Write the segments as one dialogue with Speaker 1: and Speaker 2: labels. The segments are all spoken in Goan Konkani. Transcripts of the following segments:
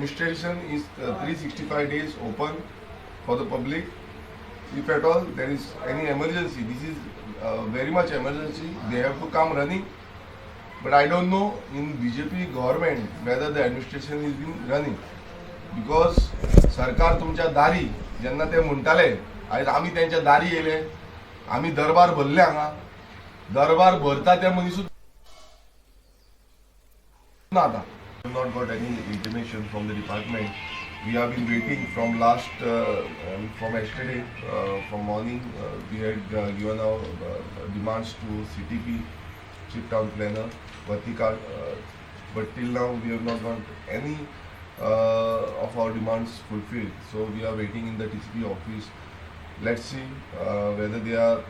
Speaker 1: Administration is 365 days open for the public. If at all there is any emergency, this is very much emergency, they have to come running. But I don't know in BJP government whether the administration is been running, because सरकार तुमच्या दारी जेन्ना ते म्हणटाले, आयज आमी तेंच्या दारी येयले, आमी दरबार भरले. हांगा दरबार भरता त्या मनीसूच ना. आतां not got any intimation from the department. We have been waiting from last, from yesterday, from morning. We had given our demands to CTP, Chief Town Planner, Vatika, but till now we have not got any of our demands fulfilled. So we are waiting in the TCP office. Let's see whether they are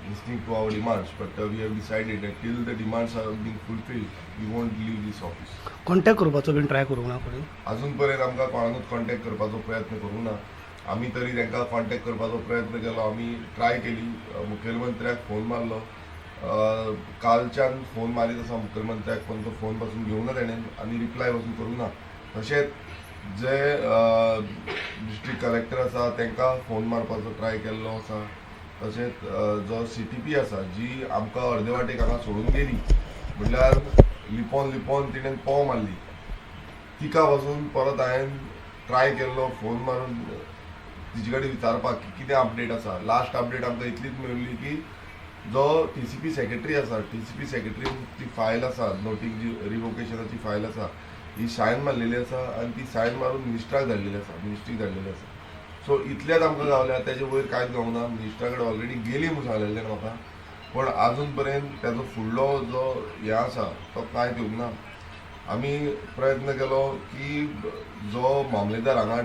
Speaker 1: listening to our demands. But we have decided that till the demands are being fulfilled, we won't leave this office.
Speaker 2: Contact करपाचो बीन ट्राय करूंक ना कोणी?
Speaker 1: अजून पर्यंत आमकां कोणाकूच कॉन्टॅक्ट करपाचो प्रयत्न करूंक ना. आमी तरी तांकां कॉन्टॅक्ट करपाचो प्रयत्न केलो, आमी ट्राय केली, मुखेलमंत्र्याक फोन मारलो. कालच्यान फोन मारीत आसा मुखेलमंत्र्याक, पण तो फोन पासून घेवना तेणें आनी रिप्लाय पासून करूंक ना. तशेंच जे डिस्ट्रिक्ट कलेक्टर आसा तांकां फोन मारपाचो ट्राय केल्लो आसा. तशेंच जो सीटीपी आसा, जी आमकां अर्दे वाटेक हांगा सोडून गेली, म्हणल्यार लिपोन लिपोन तिणें पोंव मारली, तिका पासून परत हांवें ट्राय केल्लो फोन मारून तिचे कडेन विचारपाक की कितें अपडेट आसा. लास्ट अपडेट आमकां इतलीच मेळ्ळी की जो टीसीपी सेक्रेटरी आसा, टीसीपी सेक्रेटरी ती फायल आसा, नोटीस जी रिवोकेशनाची फायल आसा, ही सायन मारलेली आसा आनी ती सायन मारून मिनिस्ट्राक धाडलेली आसा, मिनिस्ट्रीक धाडलेली आसा. सो इतल्याच आमकां गावल्या, तेजे वयर कांयच गावना. मिनिस्ट्रा कडेन ऑलरेडी गेली म्हूण सांगलेलें म्हाका, पूण अजून पर्यंत तेजो फुडलो जो हें आसा तो कांयच येवंक ना. आमी प्रयत्न केलो की जो मामलेदार हांगा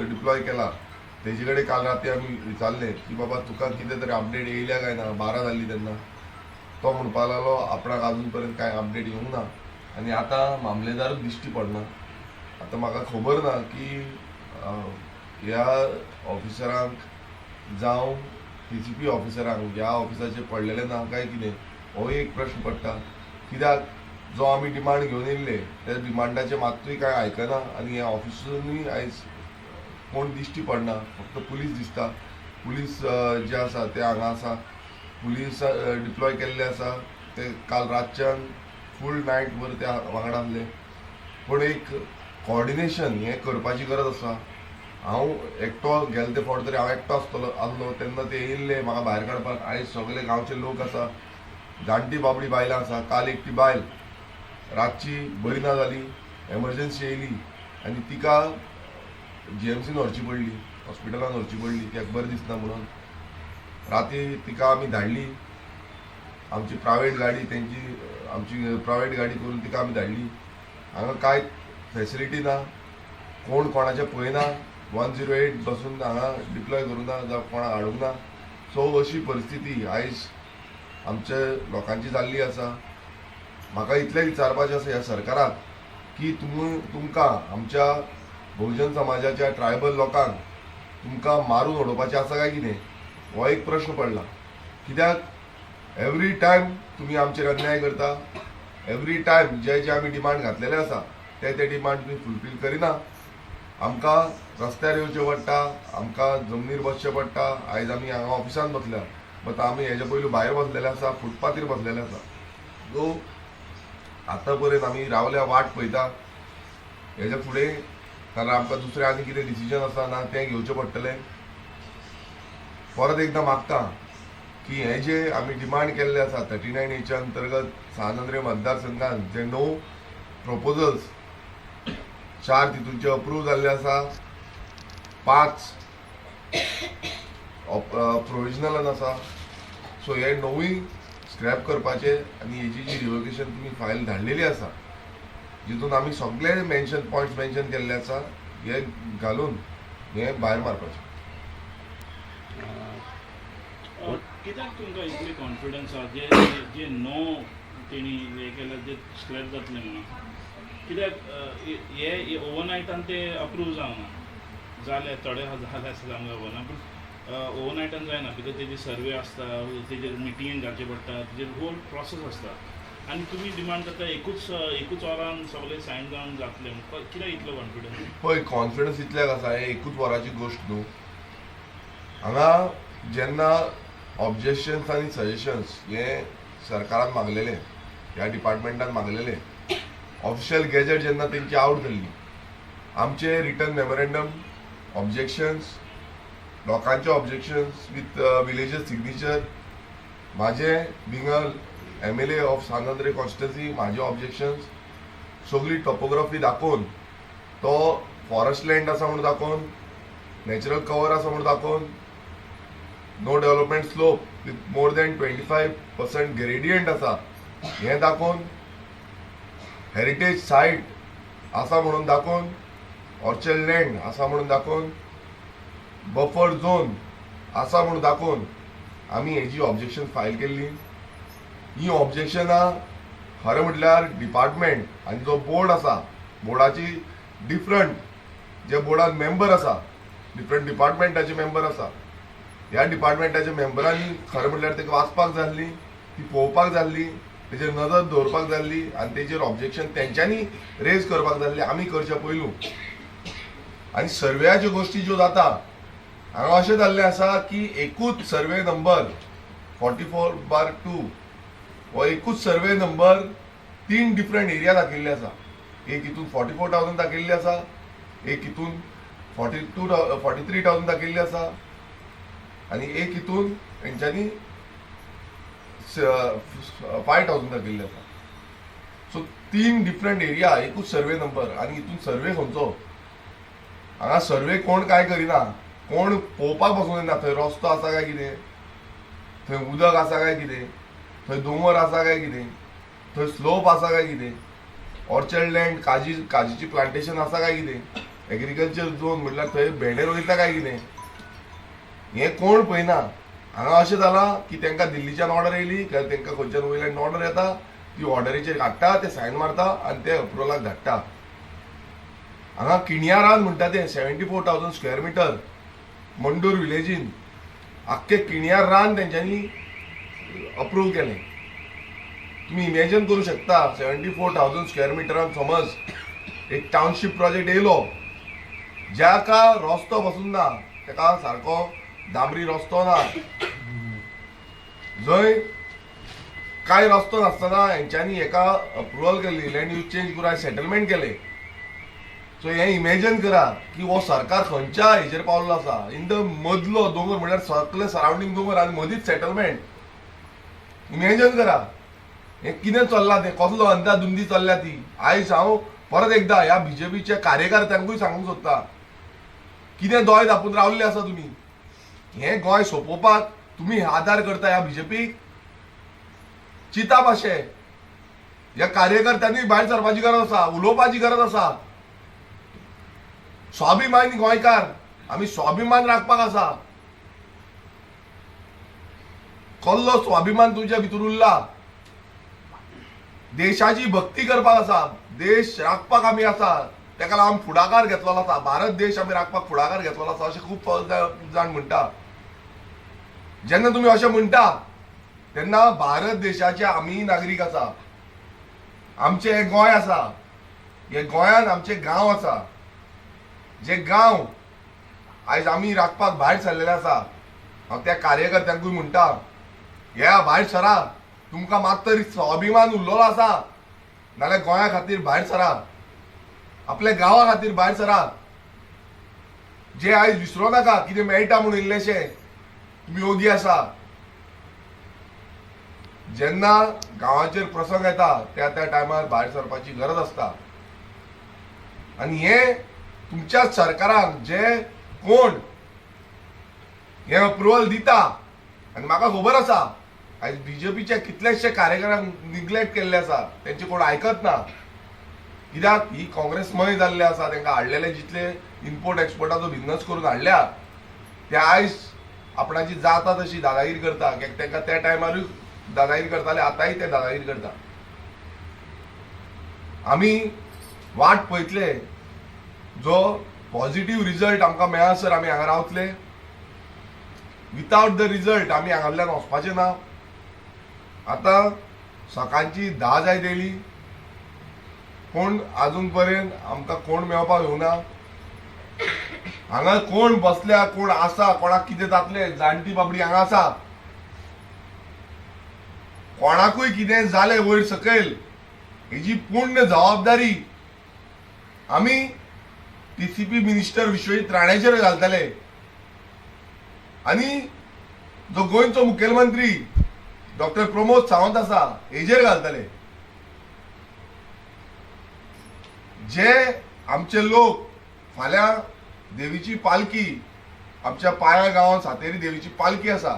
Speaker 1: डिप्लॉय केला तेजे कडेन काल राती आमी विचारलें की बाबा, तुका कितें तरी अपडेट येयल्या काय ना? 12 जाल्ली तेन्ना. तो म्हणपाक लागलो, आपणाक अजून पर्यंत कांय अपडेट येवंक ना आनी आतां मामलेदारूच दिश्टी पडना. आतां म्हाका खबर ना की ह्या ऑफिसरांक जावं टीसीपी ऑफिसरांक ह्या ऑफिसाचेर पडलेलें ना काय कितें, हो एक प्रश्न पडटा. कित्याक जो आमी डिमांड घेवन येयल्ले त्या डिमांडाचें मात्तूय कांय आयकना आनी ह्या ऑफिसरूय आयज कोण दिश्टी पडना. फक्त पुलीस दिसता. पुलीस जे आसा ते हांगा आसा, पुलीस डिप्लॉय केल्ले आसा. ते काल रातच्यान फूल नायट भर ते वांगडा आसले, पूण एक कॉर्डिनेशन हें करपाची गरज आसा. हांव एकटो गेले ते फावट तरी हांव एकटो आसतलो आसलो तेन्ना ते येयल्ले म्हाका भायर काडपाक. आयज सगळे गांवचे लोक आसा, जाणटी बाबडी बायलां आसा. काल एकटी बायल रातची बरी ना जाली, एमर्जन्सी येयली आनी तिका जीएमसीन व्हरची पडली, हॉस्पिटलान व्हरची पडली, तिका बरें दिसना म्हणून. राती तिका आमी धाडली, आमची प्रायवेट गाडी तेंची, आमची प्रायवेट गाडी करून तिका आमी धाडली. हांगा कांय फेसिलिटी ना, कोण कोणाचें पळयना. 108 बसून हांगा डिप्लॉय करूं ना जावं कोणाक हाडूंक ना. सो अशी परिस्थिती आयज आमच्या लोकांची जाल्ली आसा. म्हाका इतलें विचारपाचें आसा ह्या सरकाराक की तुमी तुमकां आमच्या बहुजन समाजाच्या ट्रायबल लोकांक तुमकां मारून उडोवपाचें आसा काय कितें, हो एक प्रश्न पडला. कित्याक एवरी टायम तुमी आमचेर अन्याय करता. एवरी टायम जे जे आमी डिमांड घातलेले आसा ते ते डिमांड तुमी फुलफील करिना. आमकां रस्त्यार येवचें पडटा, आमकां जमनीर बसचें पडटा. आयज आमी हांगा ऑफिसान बसल्या, बट आमी हेजे पयलू भायर बसलेले आसा, फुटपाथीर बसलेले आसा. सो आतां पर्यंत आमी रावल्या, वाट पळयता हेच्या फुडें, कारण आमकां दुसरें आनी कितें डिसिजन आसा ना तें घेवचें पडटलें. परत एकदां मागता की हे जे आमी डिमांड केल्ले आसा, 39 एच्या अंतर्गत सांत आंद्रे मतदारसंघात जे णव प्रपोजल्स, चार तितूंचे अप्रूव जाल्ले आसा, पांच प्रोविजनलान आसा. सो हे णवूय स्क्रॅप करपाचे आनी हेजी जी रिवोकेशन तुमी फायल धाडलेली आसा, जितून आमी सगळे मेन्शन पॉयंट्स मेन्शन केल्ले आसा, हे घालून हे भायर मारपाचे.
Speaker 3: कित्याक तुमकां इतली कॉन्फिडन्स आहा जे जे णव तेणी हे केल्या जे स्क्रॅप जातले म्हणून? कित्याक हे ओवरनायटान ते अप्रूव जावना जाले, थोडे जाले आसले आमकां खबर ना, पूण ओवरनायटान जायना, because तेजी सर्वे आसता, तेजेर मिटिंगेक घालचें पडटा, तेजेर होल प्रोसेस आसता. आनी तुमी डिमांड करता एकूच एकूच वरान सगळे सायन जावन जातले म्हणून. कित्याक इतलो कॉन्फिडन्स?
Speaker 1: पळय, कॉन्फिडन्स इतल्याक आसा, हें एकूच वराची गोश्ट न्हू. हांगा जेन्ना ऑब्जेक्शन्स आनी सजेशन्स हे सरकारान मागलेले, ह्या डिपार्टमेंटान मागलेले, ऑफिशियल गॅजेट जेन्ना तेंची आवट जाल्ली, आमचे रिटन मेमोरेंडम, ऑब्जेक्शन्स, लोकांचे ऑब्जेक्शन्स विथ विलेजर्स सिग्नेचर, म्हाजे being a MLA of Sant Andre constituency म्हाजे ऑब्जेक्शन्स, सगळी टोपोग्राफी दाखोवन, तो फॉरेस्ट लँड आसा म्हणून दाखोवन, नॅचरल कवर आसा म्हणून दाखोवन, no development slope with more than 25% gradient आसा हें दाखोवन, हेरिटेज सायट आसा म्हणून दाखोवन, ऑर्चर्ड लँड आसा म्हणून दाखोवन, बफर झोन आसा म्हणून दाखोवन आमी हेजी ऑब्जेक्शन फायल केल्ली. ही ऑब्जेक्शनां खरें म्हटल्यार डिपार्टमेंट आनी जो बोर्ड आसा, बोर्डाची डिफरंट जे बोर्डान मेंबर आसा, डिफरंट डिपार्टमेंटाचे मेंबर आसा, ह्या डिपार्टमेंटाच्या मेंबरांनी खरें म्हटल्यार तेका वाचपाक जाय आसली, ती पळोवपाक जाय आसली, तेजेर नदर दवरपाक जाय आसली आनी तेजेर ऑब्जेक्शन तेंच्यांनी रेज करपाक जाय आसली आमी करच्या पयलू. आनी सर्वेयाच्यो गोश्टी ज्यो जाता हांगा, अशें जाल्लें आसा की एकूच सर्वे नंबर 44/2 हो एकूच सर्वे नंबर तीन डिफरंट एरिया दाखयल्ले आसा. एक हितून 44,000 दाखयल्ले आसा, एक हितून 42, 43,000 दाखयल्ले आसा आनी एक हितून तेंच्यांनी 5,000 दाखयल्ले आसा. सो तीन डिफरंट एरिया, एकूच सर्वे नंबर. आनी हितून सर्वे खंयचो? हांगा सर्वे कोण काय करिना, कोण पळोवपाक बसून येना. थंय रस्तो आसा काय कितें, थंय उदक आसा काय कितें, थंय दोंगर आसा काय कितें, थंय स्लोप आसा काय कितें, ऑर्चर्ड लँड काजी काजीची प्लांटेशन आसा काय कितें, एग्रीकल्चर झोन म्हटल्यार थंय भेंडे रोयता काय कितें, हें कोण पळयना. हांगा अशें जालां की तांकां दिल्लीच्यान ऑर्डर येयली काय तांकां खंयच्यान वयल्यान ऑर्डर येता, ती ऑर्डरीचेर काडटा, ते सायन मारता आनी ते अप्रुवलाक धाडटा. हांगा किणयारान म्हणटा ते 74,000 square meter Mandur विलेजीन आख्खे किणयार रान तेंच्यांनी अप्रूव केलें. तुमी इमॅजन करूं शकता, 74,000 स्क्वेअर मिटरान समज एक टावनशीप प्रोजेक्ट येयलो, ज्याका रस्तो पसून ना, ताका सारको डांबरी रस्तो ना, जंय कांय रस्तो नासतना हेंच्यांनी हेका अप्रुवल केल्ली, लँड यूज चेंज करून सेटलमेंट केलें. सो हें इमॅजन करा की हो सरकार खंयच्या हेजेर पावल्लो आसा. इन the मदलो दोंगर, म्हणल्यार सगळे सरावंडींग दोंगर आनी मदींच सेटलमेंट. इमॅजन करा हें कितें चल्लां तें, कसलो अंदाधुंदी चल्ल्या ती. आयज हांव परत एकदां ह्या बीजेपीच्या कार्यकर्त्यांकूय सांगूंक सोदता, कितें दोळे धांपून रावल्ले आसा तुमी? हें गोंय सोंपोवपाक तुमी आदार करता ह्या बीजेपीक? चिंता मातशें. ह्या कार्यकर्त्यांनी भायर सरपाची गरज आसा, उलोवपाची गरज आसा. स्वाभिमानी गोंयकार आमी, स्वाभिमान राखपाक आसा. कसलो स्वाभिमान तुमच्या भितर उरला? देशाची भक्ती करपाक आसा, देश राखपाक आमी आसा, तेका लागून आमी फुडाकार घेतलेलो आसा. भारत देश आमी राखपाक फुडाकार घेतलेलो आसा अशें खूब जाण म्हणटा. जेन्ना तुमी अशें म्हणटा तेन्ना भारत देशाचे आमी नागरीक आसा. आमचें हें गोंय आसा, हे गोंयांत आमचे गांव आसा, जे गांव आयज आमी राखपाक भायर सरलेले आसा. हांव त्या कार्यकर्त्यांकूय म्हणटा, येया, भायर सरा. तुमकां मात तरी स्वाभिमान उरलेलो आसा नाल्यार गोंया खातीर भायर सरा, आपल्या गांवा खातीर भायर सरा. जे आयज विसरो नाका, कितें मेळटा म्हणून इल्लेशें तुमी योगी आसा. जेन्ना गांवाचेर प्रसंग येता त्या त्या टायमार भायर सरपाची गरज आसता. आनी हें तुमच्याच सरकारान जे कोण हें अप्रुवल दिता, आनी म्हाका खबर आसा आयज बीजेपीच्या कितलेशे कार्यकर्त्यांक निग्लेक्ट केल्ले आसा, तेंचे कोण आयकत ना. कित्याक ही काँग्रेसमय जाल्ले आसा. तांकां हाडलेले जितले इम्पोर्ट एक्सपोर्टाचो बिझनस करून हाडल्या, ते आयज आपणाची जाता तशी दादागिरी करता. कित्याक तांकां त्या टायमारूय दादागिरी करताले, आतांय ते दादागिरी करता. आमी वाट पळयतले, जो पॉझिटिव्ह रिजल्ट आमकां मेळसर आमी हांगा रावतले. विथआउट the result आमी हांगांतल्यान वचपाचे ना. आतां सकाळची 10 जायत येयली, कोण अजून पर्यंत आमकां कोण मेळपाक येवना. हांगा कोण बसल्या, कोण आसा, कोणाक कितें जातलें, जाणटी बाबडी हांगा आसा, कोणाकूय कितें जालें वयर सकयल हेजी पूर्ण जबाबदारी आमी TCP minister Vishwajit राणेचेर घालतले. आनी जो गोंयचो मुखेलमंत्री डॉक्टर प्रमोद सावंत आसा हेजेर घालतले. जे आमचे लोक फाल्यां देवीची पालखी आमच्या पाया गांवांत सातेरी देवीची पालखी आसा,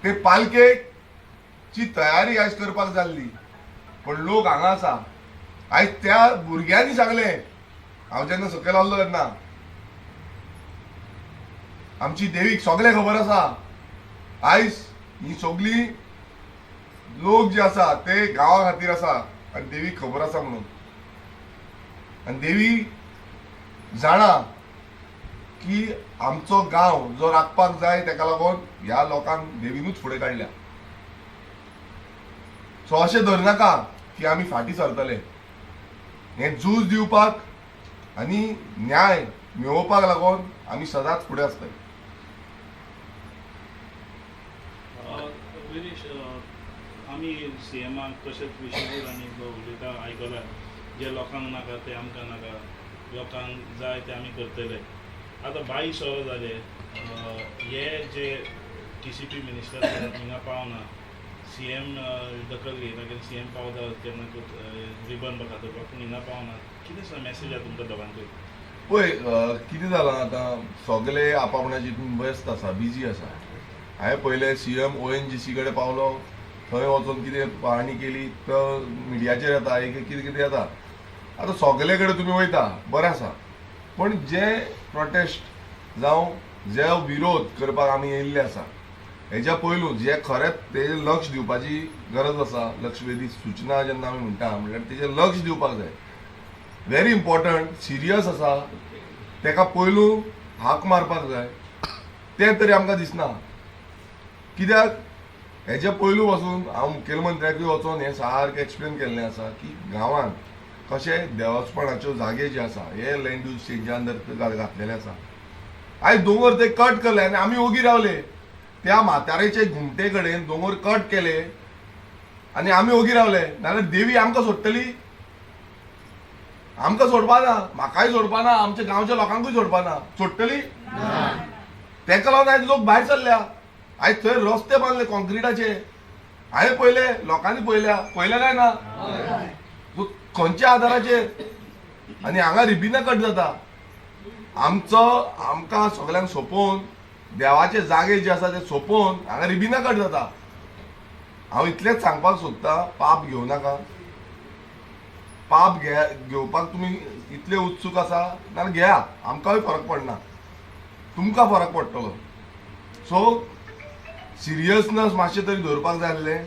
Speaker 1: ते पालखेची तयारी आयज करपाक जाल्ली, पण लोक हांगा आसा. आयज त्या भुरग्यांनी सांगलें, हांव जेन्ना सकयल आसलो तेन्ना आमची देवीक सगळें खबर आसा. आयज ही सगळी लोक जे आसा ते गांवा खातीर आसा आनी देवीक खबर आसा म्हणून. आनी देवी जाणा की आमचो गांव जो राखपाक जाय तेका लागून ह्या लोकांक देवीनूच फुडें काडल्या. सो अशें धरनाका की आमी फाटीं सरतले. हें झूज दिवपाक आनी न्याय मेळोवपाक लागून आमी सदांच फुडें आसतले.
Speaker 3: विरेश, आमी सीएमाक तशेंच विश्वजीत आनी उलयता आयकला, जे लोकांक नाका ते आमकां नाका, लोकांक जाय ते आमी करतले. आतां 22 वरां जाले, हे जे TCP minister हिंगा पावना, सीएम दखल घेयना, कित्याक सीएम पावता तेन्ना रिबन कातरपाक, पूण हिंगा पावना. कितें मॅसेज आसा तुमकां दोगांकूय?
Speaker 1: पळय कितें जालां आतां, सगळे आपापणाची व्यस्त आसा, बिजी आसा. हांवें पयलें CM ONGC कडेन पावलो, थंय वचोन कितें पाहणी केली, तो मिडियाचेर येता, एक कितें कितें येता. आतां सगळे कडेन तुमी वयता, बरें आसा, पण जे प्रोटेस्ट जावं जे विरोध करपाक आमी येयल्ले आसा हेज्या पयलू जे खरेंच तेजेर लक्ष दिवपाची गरज आसा. लक्षवेधी सुचना जेन्ना आमी म्हणटा म्हणल्यार तेजेर लक्ष दिवपाक जाय. व्हेरी इम्पॉर्टंट, सिरियस आसा, तेका पयलू हाक मारपाक जाय. तें तरी आमकां दिसना. कित्याक हेजे पयलू पासून हांव मुखेलमंत्र्याकूय वचोन हें सारकें एक्सप्लेन केल्लें आसा की गांवांत कशें देवस्पणाच्यो जागे जे आसा हे लँड यूज चेंजा अंदर घातलेले आसा. आयज दोंगर ते कट केले आनी आमी ओगी रावले. त्या म्हातारेचे घुमटे कडेन दोंगर कट केले आनी आमी ओगी रावले, नाजाल्यार देवी आमकां सोडटली? आमकां सोडपा ना, म्हाकाय सोडपा ना, आमच्या गांवच्या लोकांकूय सोडपा ना. सोडटली? तेका लागून आयज लोक भायर सरल्या. आयज थंय रस्ते बांदले कॉन्क्रिटाचे. हांवें पळयले, लोकांनी पळयल्या, पळयले काय ना? खंयच्या आदाराचेर? आनी हांगा रिबिना कट जाता. आमचो आमकां सगल्यांक सोंपोवन देवाचे जागे जे आसा ते सोंपोवन हांगा रिबिना कट जाता. हांव इतलेंच सांगपाक सोदतां, पाप घेवं नाका. पाप घेवपाक तुमी इतले उत्सूक आसा जाल्यार घेया, आमकांय फरक पडना, तुमकां फरक पडटलो. सो सिरियसनस मातशें तरी दवरपाक जाय आसलें.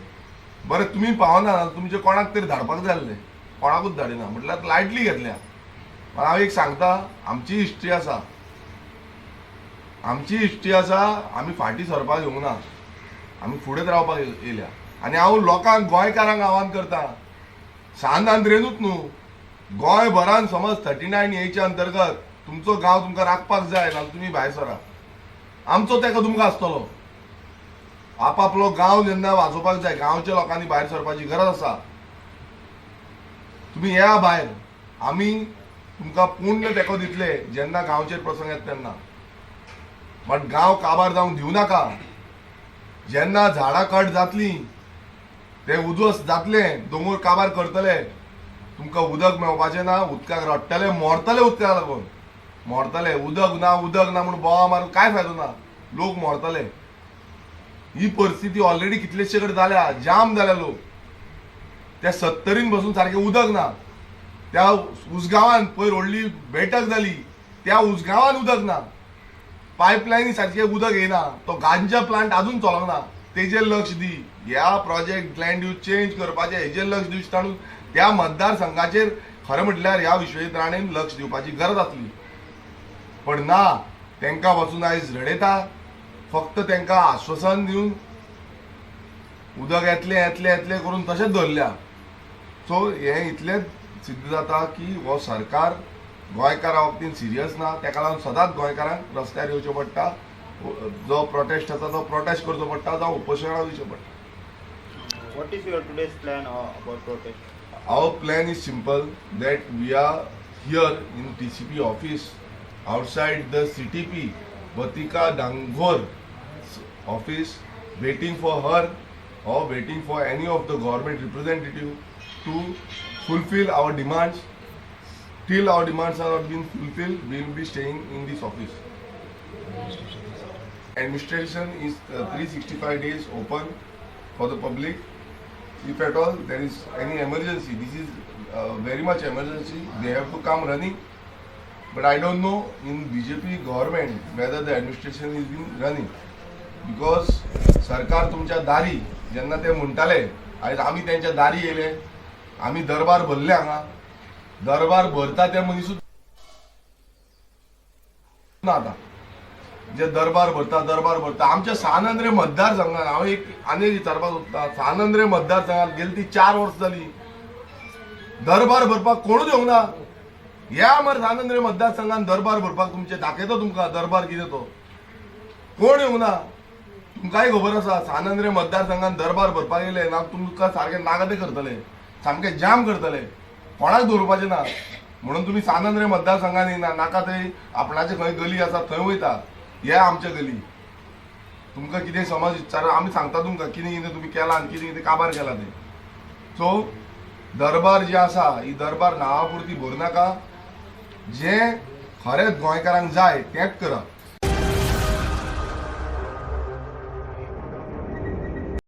Speaker 1: बरें तुमी पावना जाल्यार तुमचे कोणाक तरी धाडपाक जाय आसलें, कोणाकूच धाडिना म्हटल्यार लायटली घेतल्या. पण हांव एक सांगता, आमची हिस्ट्री आसा, आमची हिस्ट्री आसा, आमी फाटीं सरपाक येवंक ना, आमी फुडेंच रावपाक येयल्या. आनी हांव लोकांक, गोंयकारांक आव्हान करता, सान आंद्रेनूच न्हू, गोंयभरान समज 39 एच्या अंतर्गत तुमचो गांव तुमकां राखपाक जाय नाल्यार तुमी भायर सरा. आमचो तेका तुमकां आसतलो. आपापलो गांव जेन्ना वाजोवपाक जाय, गांवच्या लोकांनी भायर सरपाची गरज आसा. तुमी येया भायर, आमी तुमकां पूर्ण तेंको दितले जेन्ना गांवचेर प्रसंग येता तेन्ना. बट गांव काबार जावंक दिवं नाका. जेन्ना झाडां कट जातली, ते उद्वस्त जातले, दोंगर काबार करतले, तुमकां उदक मेळपाचें ना, उदकाक रडटले, मरतले, उदकाक लागून मरतले. उदक ना, उदक ना म्हूण बोवा मारून कांय फायदो ना, लोक मरतले. ही परिस्थिती ऑलरेडी कितलेशे कडेन जाल्या, जाम जाल्या लोक. त्या सत्तरीन बसून सारकें उदक ना. त्या उसगांवान पयर व्हडली बैठक जाली, त्या उसगांवान उदक ना, पायपलायनी सारकें उदक येना, तो गांजा प्लांट अजून चलोंक ना, तेजेर लक्ष दी. ह्या प्रोजेक्ट लँड यूज चेंज करपाचें हेजेर लक्ष दिवचें ताणून त्या मतदारसंघाचेर खरें म्हटल्यार ह्या विश्वजीत राणेन लक्ष दिवपाची गरज आसली, पण ना. तांकां वचून आयज रडयता, फक्त तांकां आश्वासन दिवन उदक येतलें येतलें येतलें करून तशेंच दवरल्या. सो हें इतलेंच सिद्ध जाता की हो सरकार गोंयकारां बाबतीन सिरियस ना. ताका लागून सदांच गोंयकारांक रस्त्यार येवचें पडटा, जो प्रोटेस्ट आसा तो प्रोटेस्ट करचो पडटा जावं उपोशणाक वयचें पडटा.
Speaker 4: What is your today's plan about protest?
Speaker 1: Our plan is simple, that we are here in TCP office outside the CTP Vatika Dangor office, waiting for her or waiting for any of the government representative to fulfill our demands. Till our demands are not been fulfilled, we will be staying in this office. Administration is 365 days open for the public. If at all there is any emergency, this is very much emergency, they have to come running. But I don't know in BJP government whether the administration is been running, because सरकार तुमच्या दारी जेन्ना ते म्हणटाले, आयज आमी तेंच्या दारी येयले, आमी दरबार भरले. हांगा दरबार भरता ते मनीसूच ना. आतां जे दरबार भरता, दरबार भरता आमच्या सान आंद्रे मतदारसंघात, हांव एक आनी एक विचारपाक सोदता, सान आंद्रे मतदारसंघात गेली ती 4 वर्सां जाली, दरबार भरपाक कोणूच येवंक ना. या मरे सान आंद्रे मतदारसंघात दरबार भरपाक, तुमचे दाखयता तुमकां दरबार कितें तो. कोण येवंक ना. तुमकांय खबर आसा, सान आंद्रे मतदारसंघात दरबार भरपाक येयले ना, तुमकां सारकें नाका ते करतले, सामकें जाम करतले, कोणाक दवरपाचें ना. म्हणून तुमी सान आंद्रे मतदारसंघात येयना, नाका थंय आपणाचे खंय गली आसा थंय वयता. हे आमच्या गली तुमकां कितें समज विचार, आमी सांगता तुमकां कितें कितें तुमी केलां आनी कितें कितें काबार केलां तें. सो दरबार जी आसा ही दरबार नांवा पुरती भरूं नाका. जें खरेंच गोंयकारांक जाय तेंच करा.